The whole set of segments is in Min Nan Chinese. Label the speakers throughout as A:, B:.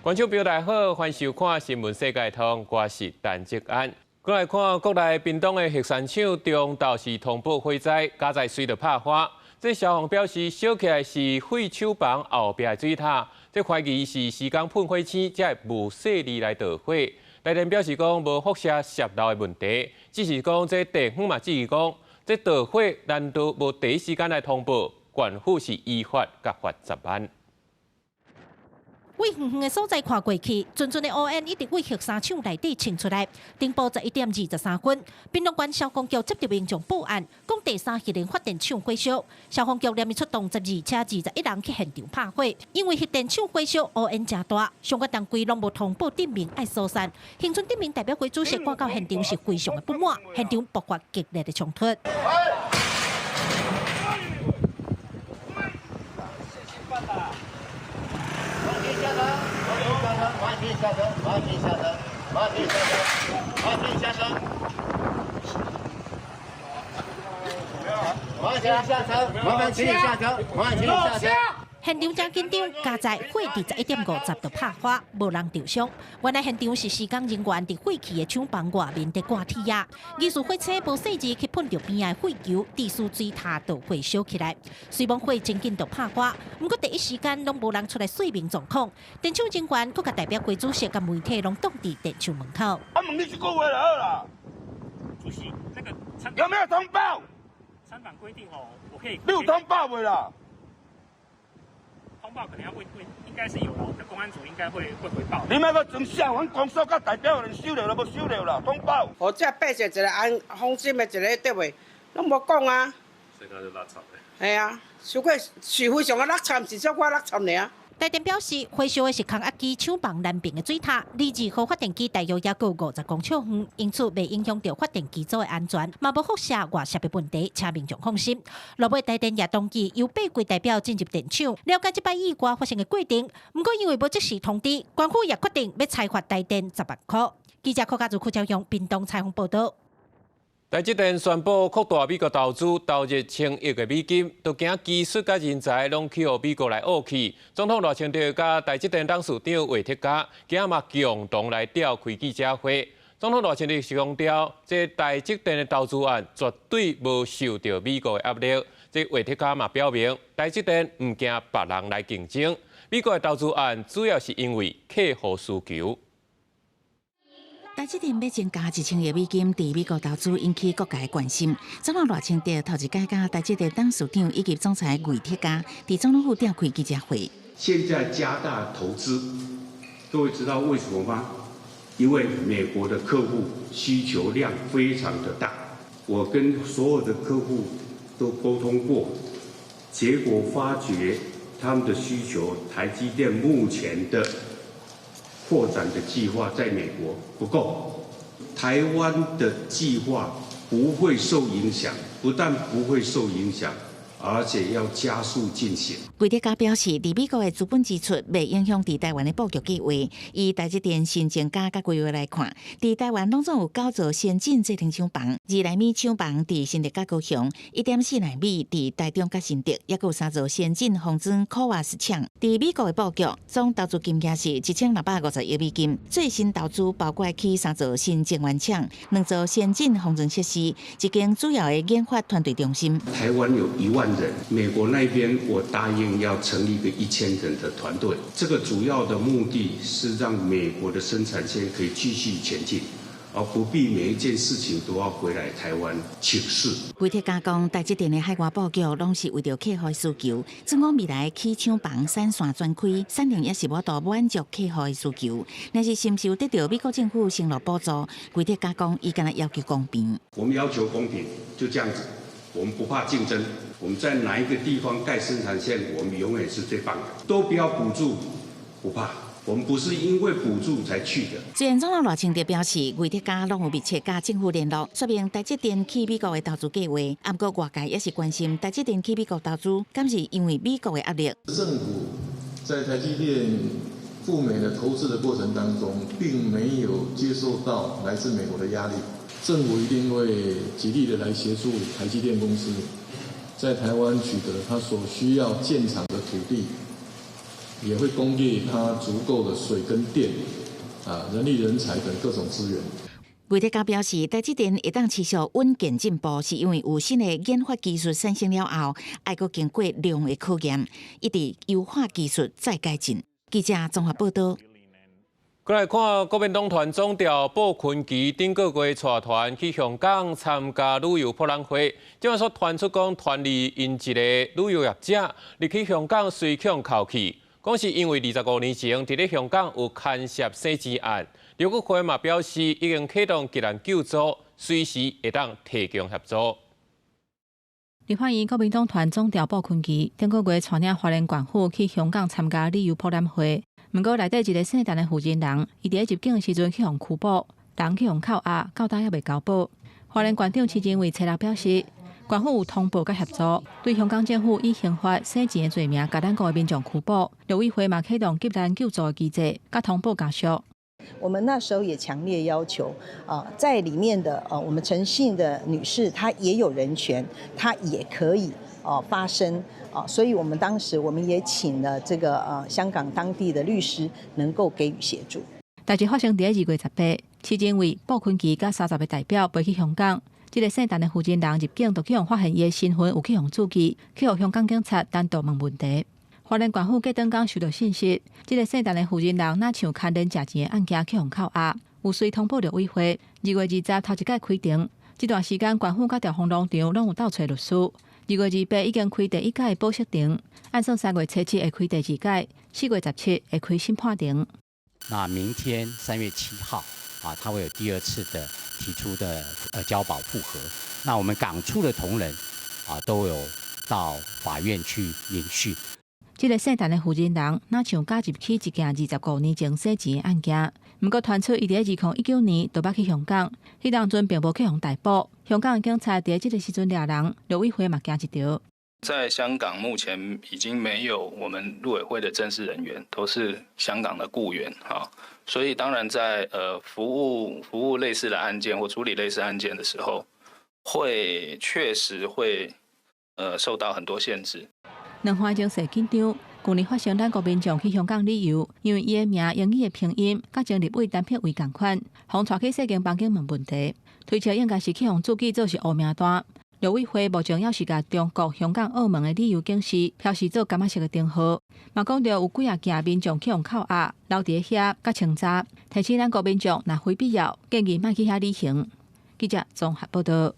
A: 觀眾朋友大家好，歡迎收看《新聞世界通》，我是陳哲安。過來看國內屏東的核三廠中晝是通報火災，佳哉隨著拍花。這消防表示燒起來是廢廠房後壁的水塔，這懷疑是施工噴火星才會無細膩來導火。台電表示講無輻射洩漏的問題，只是講這地方嘛，只是講這導火難道無第一時間來通報？縣府是依法共罰10萬。
B: 對遠遠的所在看過去，陣陣的烏煙一直對核三廠內底衝出來。頂晡11點23分，屏東縣消防局接到民眾報案，講第三核能發電廠火燒。消防局連日出動12車21人去現場拍火，因為核電廠火燒烏煙誠大，相關單位攏無通報鎮民愛疏散。恆春鎮民代表會主席趕到現場是非常的不滿，現場爆發激烈的衝突。
C: 下車，馬上下車，馬上下車，馬上下車，馬上下車，麻煩請你下車，麻煩請你下車。
B: 現場誠緊張，佳哉火佇11點50就拍花，無人受傷。原來現場是施工人員佇廢棄的廠房外面佇掛鐵仔，疑似火星無細膩去噴著邊仔的廢球，致使水塔導火燒起來。雖罔火真緊就拍花，毋過第一時間攏無人出來說明狀況。電廠人員閣共代表會主席佮媒體攏擋佇電廠門口。
D: 我問你這句話就好啦。
E: 主席，那個
D: 有沒有通報？
E: 參訪規定哦，我可以。
D: 你有通報未啦？
E: 通報可能要問問，應該是有啦，我們的公安組應該會回報。
D: 你莫閣裝傻，阮公所佮代表人收了都無收了啦，通報。
F: 或者百姓一個安放心的一個對話，攏無講啊。
G: 這個就垃圾的。
F: 係啊，小可是非常的垃圾，毋是小可垃圾爾。
B: 台電表示，火燒的是空壓機廠房南邊的水塔，離2號發電機大約猶閣50公尺遠，因此袂影響著發電機組的安全，嘛無輻射外泄的問題，請民眾放心。落尾台電也同意由八位代表進入電廠，了解這擺意外發生的過程。毋過因為無即時通知，縣府也決定欲裁罰台電10萬箍。記者柯家祖、柯昭勇屏東採訪報導。
A: 台積電宣布擴大美國投資，投入千億的美金，都驚技術佮人才攏去予美國來挖去。總統賴清德佮台積電董事長魏哲家，今仔嘛共同來召開記者會。總統賴清德是強調，這台積電的投資案絕對無受著美國的壓力。這魏哲家嘛表明，台積電毋驚別人來競爭。美國的投資案主要是因為客戶需求。
H: 台積電欲增加1000億美金佇美國投資，引起各界關心。總統賴清德頭一擺佮台積電董事長以及總裁魏哲家佇總統府召開記者會。
I: 現在加大投資，各位知道為什麼嗎？因為美國的客戶需求量非常的大，我跟所有的客戶都溝通過，結果發覺他們的需求，台積電目前的擴展的計劃在美國不夠，台灣的計劃不會受影響，不但不會受影響，而且要加速進行。
H: 魏哲家表示，佇美國的資本支出袂影響佇台灣的布局計劃。以台積電新增加佮規劃來看，佇台灣攏總有九座先進製程廠房，2納米廠房佇新竹佮高雄，1.4納米佇台中佮新竹，猶閣有三座先進封裝 CoWoS 廠。佇美國的布局總投資金額是1650億美金，最新投資包括起三座新晶圓廠、兩座先進封裝設施、一間主要的研發團隊中心。
I: 台灣有1萬人，美國那邊我答應要成立一個1000人的團隊，這個主要的目的是讓美國的生產線可以繼續前進，而不必每一件事情都要回來台灣請示。
H: 魏哲家講，台積電的海外布局攏是為著客戶需求，準講未來起廠房產線轉開，產能也是無法度滿足客戶的需求。若是是毋是有得著美國政府承諾補助，魏哲家講，伊干焦要求公平。
I: 我們要求公平，就這樣子，我們不怕競爭。我們在哪一個地方蓋生產線，我們永遠是最棒的，都不要補助，不怕。我們不是因為補助才去的。
H: 雖然總統賴清德表示，魏哲家攏有密切佮政府聯絡，說明台積電去美國的投資計劃。毋過外界也是關心台積電去美國投資，敢是因為美國的壓力？
J: 政府在台積電赴美的投資的過程當中，並沒有接受到來自美國的壓力。政府一定會極力的來協助台積電公司，在台灣取得他所需要建廠的土地。也會供給他足夠的水跟電，啊，人力人才等各種資源。
H: 魏哲家表示，台積電會當持續穩健進步，是因為有新的研發技術產生了後，愛閣經過量的考驗，一直優化技術再改進。記者綜合報道。
A: 過來看國民黨團總召布坤琪頂個月帶團去香港參加旅遊博覽會，這擺煞傳出講團裡𪜶一個旅遊業者入去香港隨予扣去，講是因為25年前佇咧香港有牽涉洗錢案。陸委會嘛表示已經啟動急難救助，隨時會當提供協助。
K: 立法院國民黨團總召布坤琪頂個月帶領花蓮縣府去香港參加旅遊博覽會。毋過內底一個姓陳的負責人，伊佇咧入境的時陣去予拘捕，人去予扣押，到今猶未交保。花蓮縣長徐仁偉初六表示，縣府有通報佮協助，對香港政府以刑法洗錢的罪名，共咱國的民眾拘捕。陸委會嘛啟動急難救助的機制，佮通報家屬。
L: 我們那時候也強烈要求，啊，在裡面的我們陳姓的女士，她也有人權，她也可以哦發聲啊，所以我們當時我們也請了這個香港當地的律師，能夠給予協助。
K: 代誌發生佇咧2月18，徐仁偉、布坤琪佮30個代表飛去香港。這個姓陳的負責人入境，就去予發現伊的身份有去予註記，去予香港警察單獨問問題。花蓮縣府隔轉工收到信息，這個姓陳的負責人若像牽連食錢的案件去予扣押，有隨通報陸委會。2月20頭一擺開庭，這段時間縣府佮兆豐農場攏有鬥揣律師。2月28已經開第一屆保釋庭，按算3月7會開第二屆，4月17會開審判庭。
M: 那明天3月7號啊，他會有第二次的提出的交保複核。那我們港處的同仁啊，都有到法院去聆訊。
K: 這個姓陳的負責人，若像加入起一件25年前洗錢的案件，毋過傳出伊佇咧2019年就捌去香港，彼當陣並無去予逮捕。香港的警察佇咧這個時陣掠人，陸委會嘛驚一趒。
N: 在香港目前已經沒有我們陸委會的正式人員，都是香港的僱員哈，所以當然在服務類似的案件或處理類似案件的時候，會確實會受到很多限制。
K: 兩岸情勢緊張，舊年發生咱國民眾去香港旅遊，因為伊的名英語的拼音，佮前立委陳柏惟仝款，予帶去稅警房間問問題，推測應該是去予註記做是烏名單。陸委會目前猶是共中國香港、澳門的旅遊警示標示做柑仔色的燈號，嘛講著有幾仔件民眾去予扣押，留佇遐佮清查，提醒咱國民眾若非必要，建議莫去遐旅行。記者綜合報道。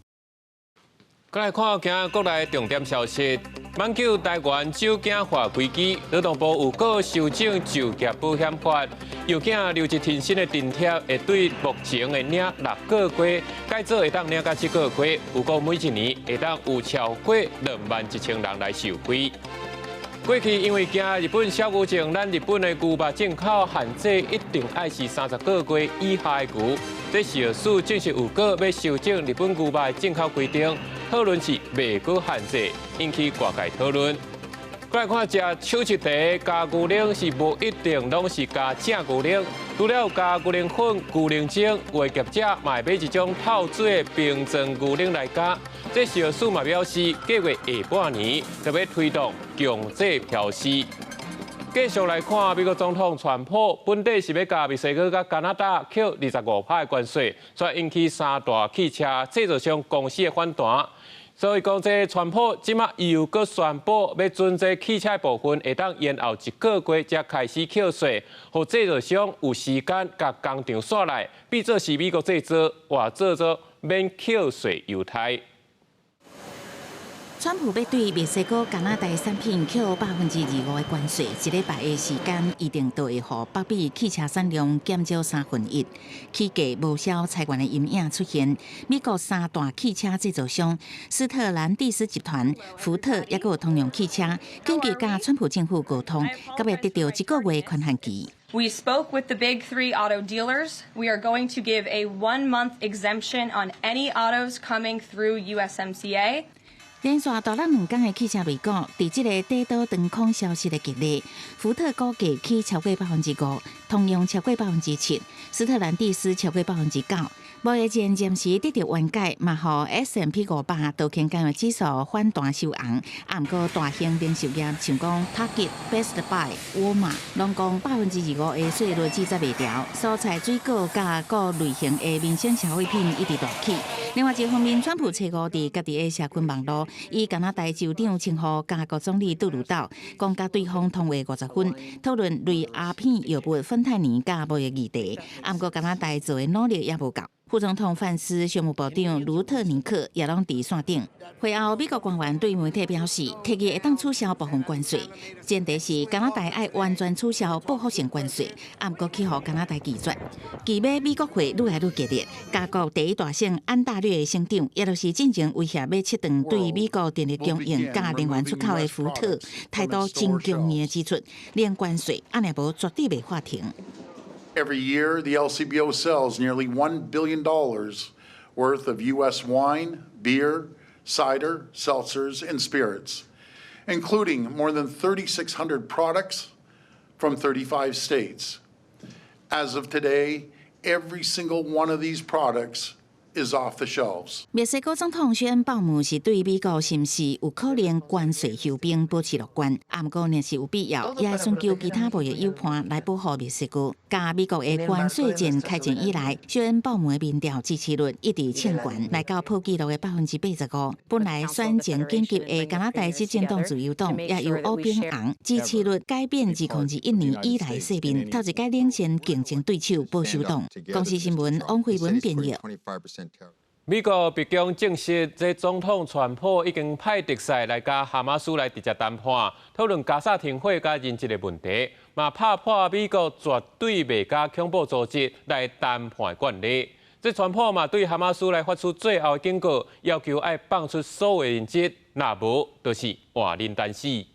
A: 過來看今日國內重點消息，挽救台灣酒駕法危機，勞動部有閣修正就業保險法，又驚留職停薪的津貼會對目前的領6個月，改做會當領到7個月，有講每一年會當有超過21,000人來受惠。過去因為驚日本小牛症，咱日本的牛肉進口限制一定愛是30個月以下的牛。這食藥署正式有閣欲修正日本牛肉的進口規定，討論是袂閣限制，引起外界討論。過來看，食手術茶加牛奶是無一定攏是加正牛奶，除了加牛奶粉、牛奶精，有的業者嘛會買一種透水的瓶裝牛奶來加。這食藥署嘛表示，計劃下半年特別推動強制標示。繼續來看，美國總統川普本底是欲共墨西哥佮加拿大扣25%的關稅，所以引起三大汽車製造商公司的反彈。所以講，這川普這馬又閣宣布，欲準這汽車部分會當延後一個月才開始扣稅，予製造商有時間共工廠煞來，變做是美國製造，換做做免扣稅猶太。
H: 川普欲對墨西哥、加拿大產品扣25%的關稅，一禮拜的時間一定就會予北美汽車產量減少1/3。起價無消裁員的陰影出現，美國三大汽車製造商斯特蘭蒂斯集團、福特抑閣有通用汽車，緊急佮川普政府溝通，佮欲得著一個月寬限期。
O: We spoke with the big three auto dealers. We are going to give a one-month exemption on any autos coming through USMCA.
H: 連續大熱兩工的汽車類股，佇這个短刀長空消息的激勵，福特股價起超過5%，通用超過7%，斯特蘭蒂斯超過9%。貿易戰暫時得著緩解，嘛予 S&P 500道瓊工業指數反彈收紅。啊，毋過大型零售業像講 Target、Best Buy、沃爾瑪，攏講25%的稅率志在袂牢。蔬菜、水果佮各類型的民生消費品一直大起。另外一方面，川普初五佇家己的社群網路，以加拿大州長稱呼加國總理杜魯道，講佮對方通話50分，討論類鴉片藥物芬太尼佮貿易議題。啊，毋過加拿大做的努力也無夠。副總統范斯、商務部長盧特尼克也攏佇線頂。會後，美國官員對媒體表示，提議會當取消部分關稅，前提是加拿大愛完全取消報復性關稅，啊，毋過去予加拿大拒絕。拒買美國貨愈來愈激烈，加國第一大省安大略的省長，也就是進前威脅欲切斷對美國電力供應佮能源出口的福特，態度真強硬指出，零關稅，按呢無絕對袂喊停。
P: Every year, the LCBO sells nearly $1 billion worth of U.S. wine, beer, cider, seltzers, and spirits, including more than 3,600 products from 35 states. As of today, every single one of these products is off the shelves.
H: 墨西哥總統雪恩鮑姆是對美國是毋是有可能關稅休兵保持樂觀，啊，毋過若是有必要，也會尋求其他貿易友伴來保護墨西哥。佮美國的關稅戰開戰以來，雪恩鮑姆的民調支持率一直衝懸，來到破紀錄的85%。本來選情緊急的加拿大執政黨自由黨也由烏變紅，支持率改變2021年以來勢面，頭一擺領先競爭對手保守黨。公視新聞王慧文編譯。
A: 美國白宮證實，這總統川普已經派特使來佮哈馬斯來直接談判，討論加沙停火佮人質的問題，嘛拍破美國絕對袂佮恐怖組織來談判慣例。這川普嘛對哈馬斯來發出最後警告，要求愛放出所有人質，若無就是換恁擔死。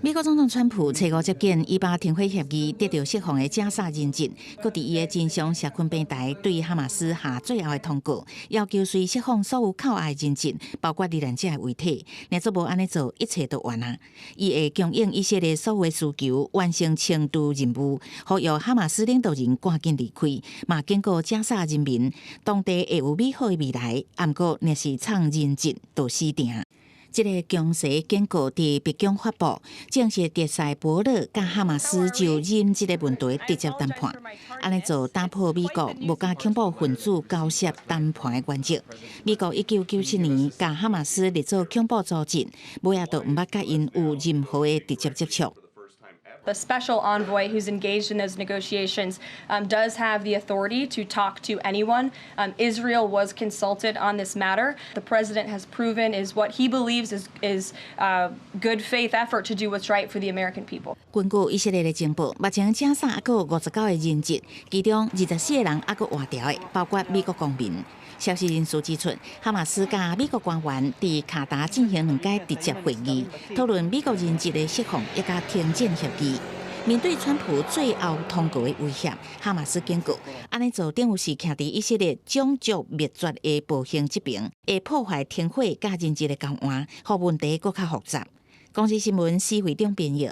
H: 美國總統川普初五接見以巴停火協議得到釋放的加沙人質，閣佇伊的真相社群平台對哈馬斯下最後的通告，要求隨釋放所有扣押的人質，包括罹難者的遺體。若做無按呢做，一切都完啊！伊會供應以色列所有的需求，完成清除任務，呼籲哈馬斯領導人趕緊離開，嘛警告加沙人民，當地會有美好的未來。毋過若是藏人質，就死定。這个強勢警告佇白宮發布，證實特使伯勒佮哈馬斯就人質的問題直接談判，按呢做打破美國無佮恐怖分子交涉談判的原則。美國1997年共哈馬斯列做恐怖組織，尾仔就毋捌佮𪜶有任何的直接接觸。
O: The special envoy who's engaged in those negotiations does have the authority to talk to anyone. Israel was consulted on this matter. The president has proven is what he believes is good faith effort to do what's right for the American people.
H: 根據以色列的情報，目前加沙猶閣有59個人質，其中24個人猶閣活著的，包括美國公民。消息人士指出，哈馬斯佮美國官員佇卡達進行兩擺直接會議，討論美國人質的釋放以及停戰協議。面對川普最後通告的威脅，哈馬斯警告，按呢做等於是徛佇以色列種族滅絕的暴行這邊，會破壞停火佮人質的交換，予問題閣較複雜。公視新聞施會長編譯。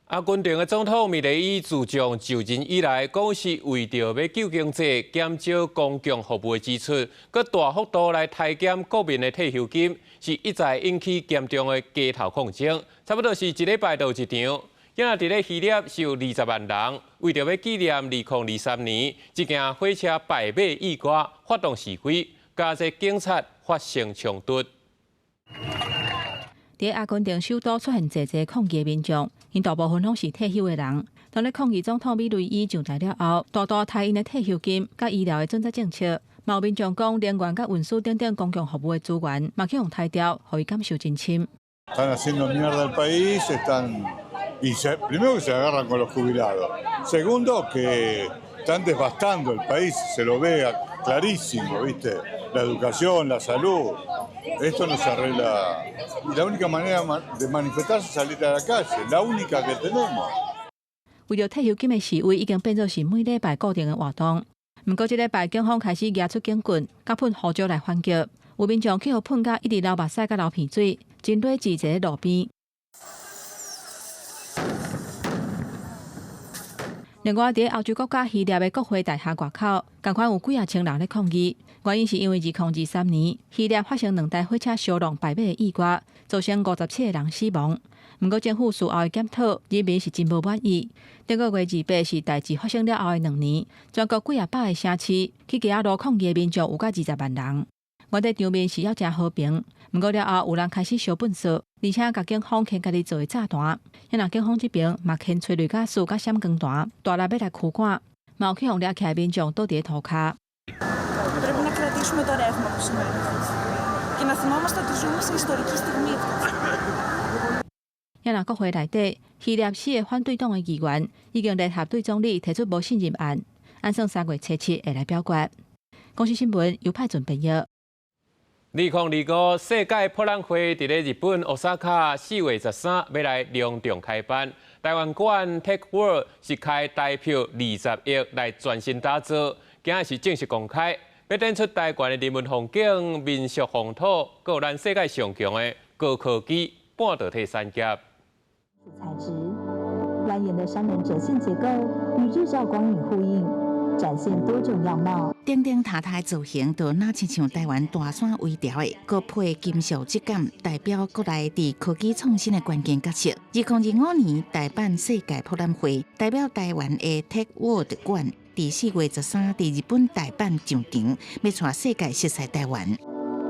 A: 阿根廷的總統米雷伊自從就任以來，講是為著欲救經濟、減少公共服務的支出，閣大幅度來削減國民的退休金，是一再引起嚴重的街頭抗爭。差不多是一禮拜就有一場。今仔佇咧希臘是有20萬人，為著欲紀念2023年，一架火車敗馬意外發動示威，佮這警察發生衝突。
K: 佇阿根廷首都出現濟濟抗議的民眾，𪜶大部分攏是退休的人。當咧抗議總統米雷伊上台了後，大大刣𪜶的退休金佮醫療的準則政策，嘛有民眾講，能源佮運輸等等公共服務的資源，嘛去予刣掉，予伊感受真深。
Q: Están haciendo mierda el país, están y primero que se agarran con los jubilados, segundo que están devastando el país, se lo ve clarísimo, ¿viste? La educación, la salud, esto no se arregla. Y la única manera de manifestarse es salir a la calle, la única que tenemos.
K: 為著退休金的示威已經變做是每禮拜固定的活動。毋過這禮拜警方開始舉出警棍，佮噴胡椒來反擊，有民眾去予噴甲一直流目屎佮流鼻水，真理智坐佇路邊。另外，佇歐洲國家希臘的國會大廈外口，仝款有幾仔千人咧抗議，原因是因為2023年希臘發生兩台火車相挵敗馬的意外，造成57個人死亡。毋過政府事後的檢討，人民是真無滿意。頂個月28是代誌發生了後的2年，全國幾仔百个城市去街仔路抗議的民眾有甲20萬人。原底場面是猶誠和平，毋過了後有人開始燒糞埽，而且共警方牽家己做的炸彈。遐若警方這邊嘛牽催淚ガス佮閃光彈，大力欲來驅趕，嘛有去予掠起來民眾倒佇咧塗跤。
R: Πρέπει να κρατήσουμε το ρεύμα που σημαίνει και να θυμόμαστε ότι ζούμε σε ιστορική στιγμή.
K: 遐若國會內底，希臘四个反對黨的議員已經聯合對總理提出無信任案，按算3月初7會來表決。公視新聞由派准編譯。
A: 2025世界博覽會佇咧日本大阪4月13欲來隆重開辦。台灣館 Tech World 是開台票20億來全新打造，今仔是正式公開，欲展出台灣的人文風景、民俗風土，閣有咱世界上強的高科技半導體產業。
S: 材質，蜿蜒的山巒折線結構與日照光影呼應，展現多種樣貌。
H: 頂頂塔塔造型，就若親像台灣大山微調的，閣配金屬質感，代表國內佇科技創新的關鍵角色。2025年台辦世界博覽會，代表台灣的 Tech World 館，佇4月13佇日本大阪上場，欲帶世界熟似台灣。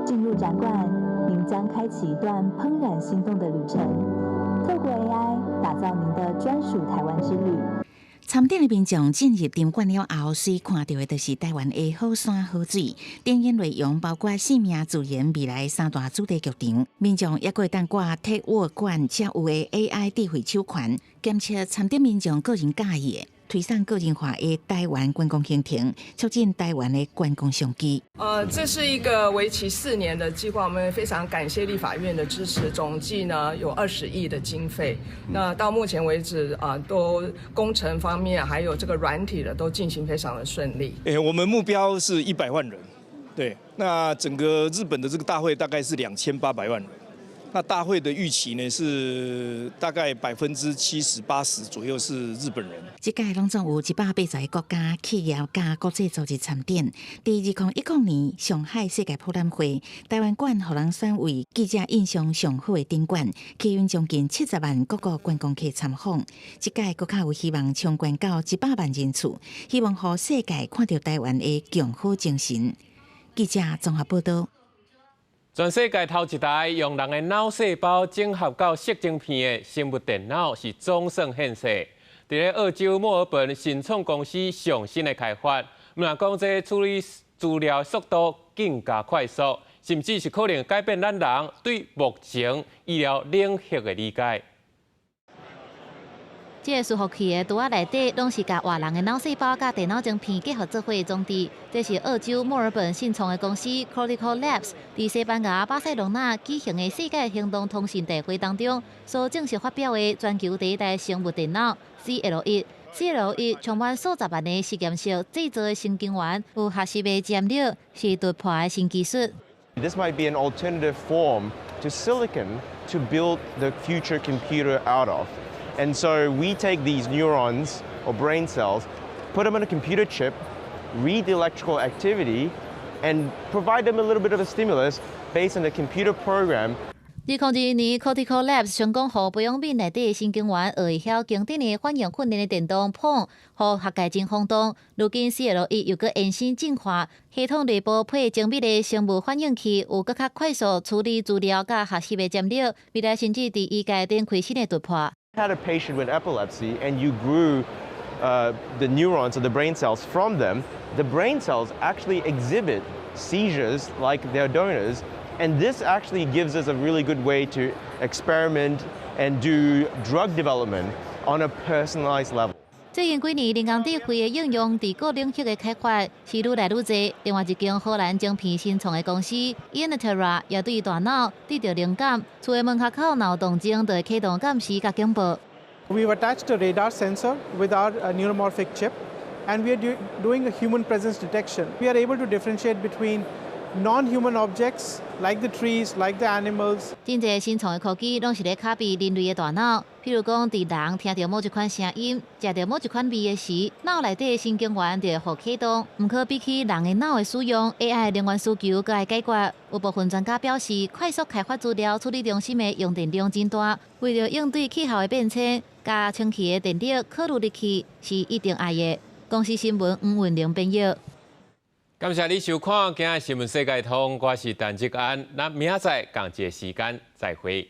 S: 進入展館，您將開啟一段怦然心動的旅程，透過 AI 打造您的專屬台灣之旅。
H: 參展的民眾進入場館了後，隨看著的就是台灣的好山好水。展演內容包括生命、自然、未來三大主題劇場。民眾也閣會當掛 Tech World 館才有的 AI 智慧手環，檢測參展民眾個人佮意的，推送個人化的台灣觀光行程，促進台灣的觀光商機。
T: 這是一個為期4年的計劃，我們非常感謝立法院的支持，總計呢有20億的經費。那到目前為止啊，都工程方面還有這個軟體的都進行非常的順利。
U: 我們目標是100萬人，對，那整個日本的這個大會大概是2800萬人。那大會的預期呢是大概70%、80%左右是日本人。
H: 這屆攏總有180個國家、企業佮國際組織參展。佇2010年上海世界博覽會，台灣館予人選為記者印象上好的展館，吸引將近70萬各國觀光客參訪。這屆閣較有希望衝關到100萬人次，希望予世界看著台灣的共好精神。記者綜合報道。
A: 全世界頭一台用人的腦細胞整合到矽晶片的生物電腦是總算現世。佇咧澳洲墨爾本新創公司上新的開發，毋但講這處理資料速度更加快速，甚至是可能改變咱人對目前醫療領域的理解。
V: 這个伺服器的櫥仔內底，攏是共活人的腦細胞佮電腦晶片結合做伙的裝置。這是澳洲墨爾本新創的公司 Cortical Labs 佇西班牙巴塞隆納舉行的世界行動通信大會當中所正式發表的全球第一台生物電腦 CL1。CL1充滿數十萬個實驗室製造的神經元，有學習的潛力，是突破的新技術。
W: This might be an alternative form to silicon to build the future computer out of. And so we take these neurons or brain cells, put them on a computer chip, read the electrical activity, and provide them a little bit of a stimulus based on the computer program.
V: 2021年，Cortical Labs 成功予培養皿內底的神經元學會曉經典的反應訓練的電動譜，予學界真轟動。如今 CL1又閣延伸進化，系統內部配精密的生物反應器，有閣較快速處理資料佮學習的潛力，未來甚至佇醫界展開新的突破。
W: Had a patient with epilepsy and you grew the neurons or the brain cells from them, the brain cells actually exhibit seizures like their donors. And this actually gives us a really good way to experiment and do drug development on a personalized level.
V: 最近幾年，人工智慧的應用佇各領域的開發是愈來愈濟。另外一間荷蘭晶片新創的公司 Innatera 也對大腦得著靈感，厝的門跤口若有動靜，就會啟動監視佮警報。
X: We've attached a radar sensor with our neuromorphic chip, and we are doing a human presence detection. We are able to differentiate between non-human objects like the trees, like the animals.
V: 真濟新創的科技攏是咧拷貝人類的大腦，譬如講，佇人聽著某一款聲音、食著某一款味的時，腦內底的神經元就會予啟動。毋過比起人的腦的使用，AI 的能源需求閣愛解決。有部分專家表示，快速開發資料處理中心的用電量真大，為著應對氣候的變遷，共清氣的電力考慮入去是一定愛的。公視新聞吳文玲編譯。
A: 感謝你收看今仔新聞世界通，我是陳志安，咱明仔載仝一个時間再會。